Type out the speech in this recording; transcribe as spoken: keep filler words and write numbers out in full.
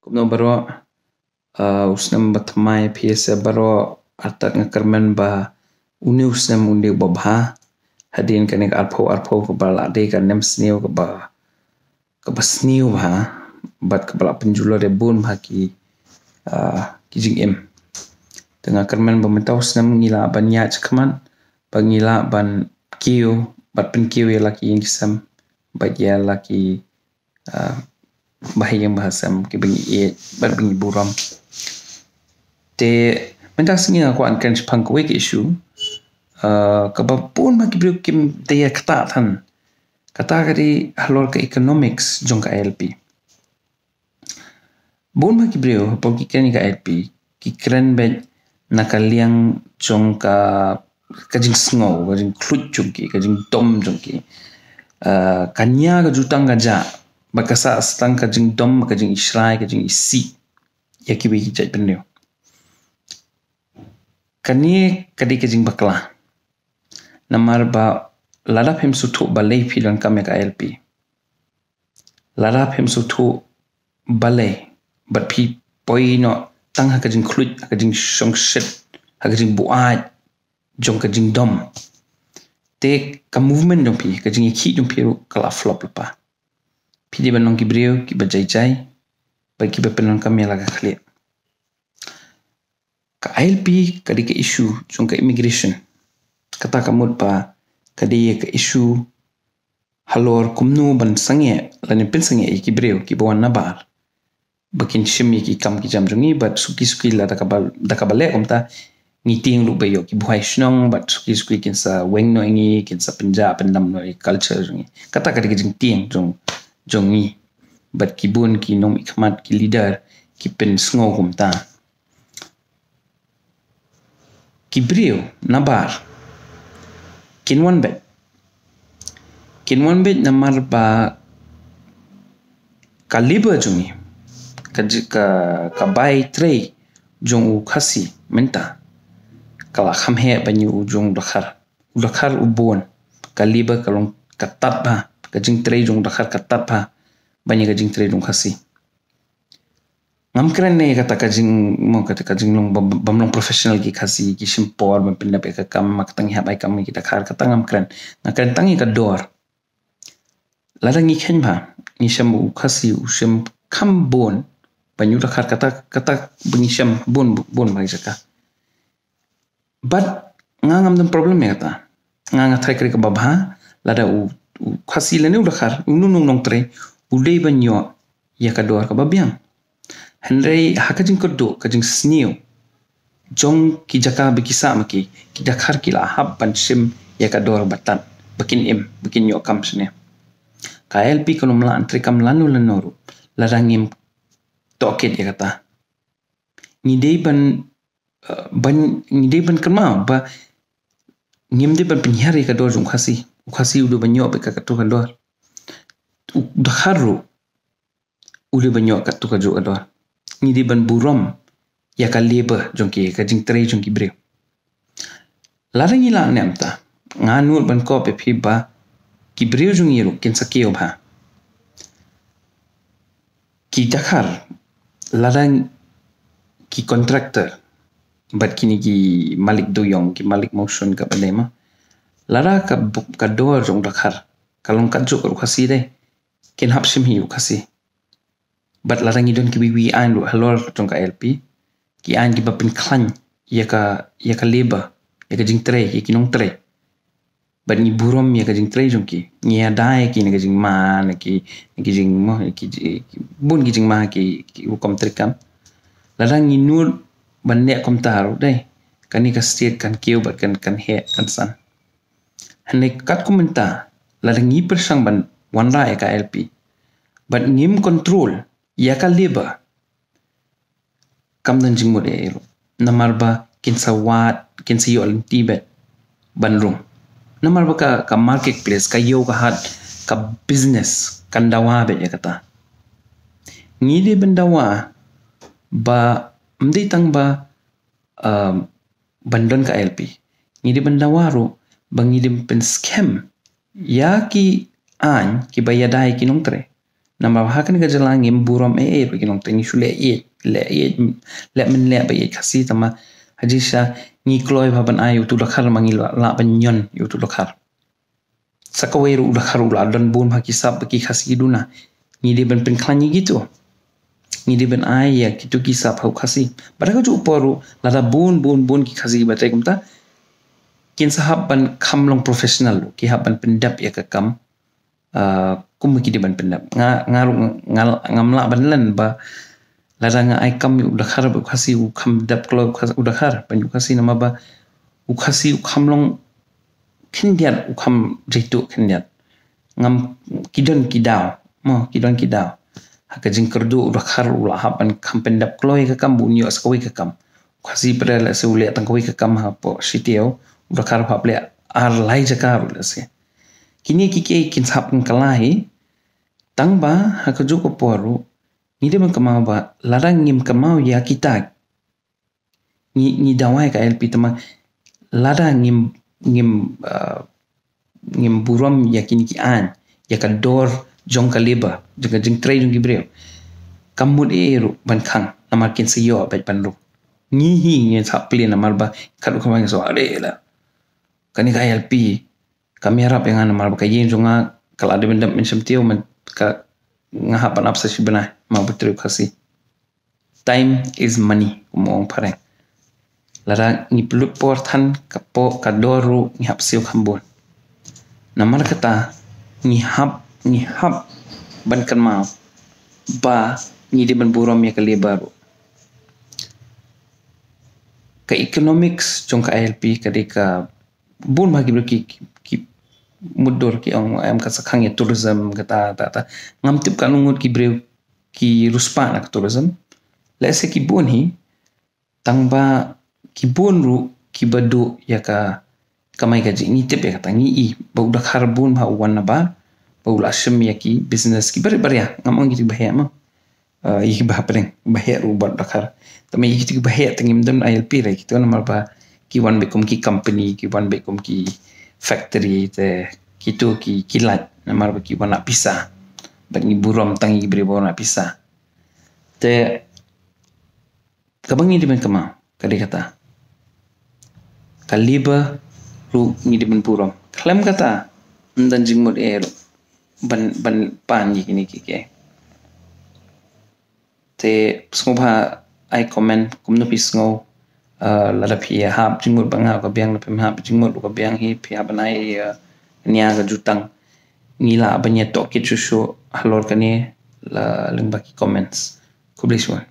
Kumno baroh, uh, u snem ba thymmai phi ïa baroh, artat nga kyrmen ba une u snem un dei uba bha. Hadien kane ka arphew arphew kaba la dei ka nemsniew kaba, kaba sniew bha, bad kaba la pynjulor ïa bun bha ki, uh, ki jingim. Te nga kyrmen ba mynta u snem ngi lah ban ïaid shakhmat, ba ngi lah ban kiew, bad pynkiew ïa la ki ïing ki sem, bad ïa la ki, ah, bahaïing bahasem kiba ngi ïeit bad ba ngi burom. Te mynta ka sngi nga kwah ban kren shaphang kawei ka issue, ah, kaba bun bha ki briew kim da ïa ktah than. Kata ka dei halor ka economics jong ka I L P. Bun bha ki briew haba ki kren ïa ka I L P, ki kren beit na ka liang jong ka, ka jingsngew, ka jingkhluit jong ki, ka jingdom jong ki. Ah, ka nia ka jutang ka jah, bad ka sah tang ka jingdom, ka jingisrai, ka jingisih ïa kiwei ki jaitbynriew. Kane ka dei ka jingbakla. Namar ba lada phim sngewthuh balei phi donkam ïa ka I L P, lada phim sngewthuh balei, bad phi poi noh tang ha ka jingkhluit, ha ka jingshongshit, ha ka jingbuaid jong ka jingdom, te ka movement jong phi, ka jingïakhih jong phi ruh ka la flop lypa. Phi dei ban long ki briew kiba jai jai, bad kiba pyndonkam ïa la ka khlieh. Ka I L P ka dei ka issue jong ka immigration. Kata ka mut ba ka dei ka issue halor kumno ban sangeh lane pynsangeh ïa ki briew kiba wan nabar, ba kin shim ïa ki kam ki jam jong ngi, bad suki suki la da kaba, da kaba leh kumta, ngi tieng ruh ba ïoh ki buhai shnong, bad suki suki kin sa weng noh ïa ngi, kin sa pynjah pyndam noh ïa culture jong ngi. Kata ka dei ka jingtieng jong, jong ngi. Bad ki bun ki nongmihkhmat, ki leader, ki pynsngew kumta. Ki briew nabar kin wan beit. Kin wan beit namar ba ka labour jong ngi, ka ji-, ka, ka bai trei jong u Khasi mynta ka la kham heh ban ïa u jong u Dkhar. U Dkhar u bun, ka labour ka long ka tad bha, ka jingtrei jong u Dkhar ka tad bha ban ïa ka jingtrei jong u Khasi. Ngam kren ne kata ka jing, mo, kata ka jinglong bym, bym long professional ki Khasi, ki shim por ban pyndep ïa ka kam, ma ka tang hap ai kam ki Dkhar, kata ngam kren. Nga kren tang ïa ka dor. Lada ngi kheiñ bha, ngi shem u Khasi u shem kham bun ban ïa u Dkhar, kata, kata ba ngi shem bun, bun ba ngi jaka. But nga ngam don problem ïa kata. Nga, nga tharai ka dei kaba bha lada u, u Khasi lane u Dkhar, u nongtrei, u dei ban ïoh ïa ka dor kaba biang. Hynrei ha ka jingkyrduh, ka jingsniew jong ki jaka ba ki sah ma ki, ki Dkhar ki la hap ban shim ïa ka dor ba tad, ba kin im, ba kin ïoh kam shane. Ka I L P kan ym lah ban treikam lano lano ruh lada ngim tohkit ïa kata. Ngi dei ban, eh, ban, ngi dei ban kynmaw ba ngim dei ban pynhiar ïa ka dor jong u Khasi. U Khasi u dei ban ïoh beit ïa katu ka dor. U Dkhar ruh u dei ban ïoh katu kajuh ka dor. Ngi dei ban burom ïa ka labour jong ki, ka jingtrei jong ki briew. Lada ngi lah ne em ta, nga nud ban kop ïa phi ba ki briew jong ngi ruh kin sa kiew bha. Ki Dkhar, lada ki contractor bad kine ki malik dewïong, ki malik mawshun kaba dei ma, lada ka, ka dor jong u Dkhar ka long kajuh ka u Khasi de, kin hap shim hi u Khasi. Bad lada ngi don kiwei kiwei aiñ ruh halor jong ka I L P, ki aiñ kiba pynkhlaiñ ïa ka, ïa ka labour, ïa ka jingtrei, ïa ki nongtrei. Bad ngi burom ïa ka jingtrei jong ki. Ngi ïada ïa ki na ka jingma, na ki, na ki jingmo, ki, ki, bun ki jingma, ki, ki rukom treikam. Lada ngi nud ban leh kumta ruh de, kane ka state kan kiew bad kan, kan heh, kan san. Hynrei katkum mynta, lada ngi pyrshang ban wanrah ïa ka I L P bad ngim control ïa ka labour, kam don jingmut ei ei ruh. Namar ba kin sa wad, kin sa ïoh lynti beit ban rung. Namar ba ka, ka marketplace, ka ïew ka hat, ka business kan dawa beit ïa kata. Ngi dei ban dawa ba ym dei tang ba, um, ban don ka I L P. Ngi dei ban dawa ruh ba ngi dei ban pynskhem ïa ki aiñ kiba ïada ïa ki nongtrei. Namar ha kane ka jylla ngim burom eh eh ruh ki nongtrei, ngi shu leh ïeit, leh ïeit, leh mynleh ba ïeit Khasi, tangba ha jingshisha ngi kloi bha ban ai ïa utu u dkhar, ma ngi lah, lah ban ñion ïa utu u dkhar. Sa kawei ruh u dkhar u la don bun bha ki sap ba ki Khasi ki duna. Ngi dei ban pynkhlaiñ ïa kito. Ngi dei ban ai ïa kito ki sap ha u Khasi. Bad ha kajuh ka por ruh, lada bun, bun, bun ki Khasi kiba trei kumta, kin sa hap ban kham long professional ruh, ki hap ban pyndep ïa ka kam, ah, kum ki dei ban pyndep. Nga, nga ruh nga, nga, ngam lah ban len ba lada nga ai kam ïa u dkhar ba u Khasi u kham dep kloi u Khas-, u dkhar, ban u Khasi, namar ba u Khasi u kham long khyndiat, u kham jaituh khyndiat. Ngam, ki don ki daw, mo, ki don ki daw. Ha ka jingkyrduh u dkhar u la hap ban kham pyndep kloi ka kam ba un ïoh sa kawei ka kam. U Khasi pat lehse u leh tang kawei ka kam hapoh shi taïew, u dkhar u hap leh ar lai jaka ruh lehse. Kine kiei kiei kin sa hap kylla hi, tangba ha kajuh ka por ruh ngi dei ban kynmaw ba lada ngim kynmaw ïa kita, ngi, ngi dawa ïa ka I L P, tangba lada ngim, ngim, ah, ngim burom ïa kine ki aiñ, ïa ka dor jong ka labour, jong ka jingtrei jong ki briew, kam mut eh eh ruh ban khang, namar kin sa ïoh beit ban ruh. Ngi hi ngin sa plie namar ba katno ka ma ngi sa wad eh la. Kane ka I L P kam ïarap ïa nga namar ba ka ïing jong nga ka la dep ban dep mynshem taïew, man ka nga hap ban ap sa shi bnai, ma ba trei u Khasi. Time is money, kum ong phareng. Lada ngi pynlut por than ka por, ka dor ruh ngi hap siew kham bun. Namar kata ngi hap, ngi hap ban kynmaw ba ngi dei ban burom ïa ka labour ruh. Ka economics jong ka I L P ka dei ka bun bha ki briew ki, ki, ki mutdur ki ong em ka sa khang ïa tourism kata, ta, ta. Ngam tip katno ngut ki briew ki riewspah na ka tourism. Lehse ki bun hi, tangba ki bun ruh kiba duh ïa ka kamai kajih. Ngi tip ïa kata, ngi i ba u dkhar bun bha u wan nabar, ba u la shim ïa ki business kiba rit ba ria, ngam ong kito kiba heh mo. Ah, ïa kiba hapdeng, ba heh ruh bad dkhar. Tangba ïa kito kiba heh te ngim don I L P re, kito namar ba ki wan beit kum ki company, ki wan beit kum ki factory, te kito ki, ki lait namar ba ki wan na pisa. Bad ngi burom tang ïa ki briew ba wan na pisa. Te kaba ngi dei ban kynmaw ka dei kata, ka labour ruh ngi dei ban burom. Khlem kata, ym don jingmut eh ruh ban, ban pan ïa kine kiei kiei. Te sngewbha ai comment kumno phi sngew, ah, lada phi hap jingmut ba nga ka biang, lada phim hap jingmut ka biang hi, phi hap ban ai, ah, nia ka jutang. Ngi lah ban ïa tohkit shuh shuh halor kane la lyngba ki comments. Khublei shibun.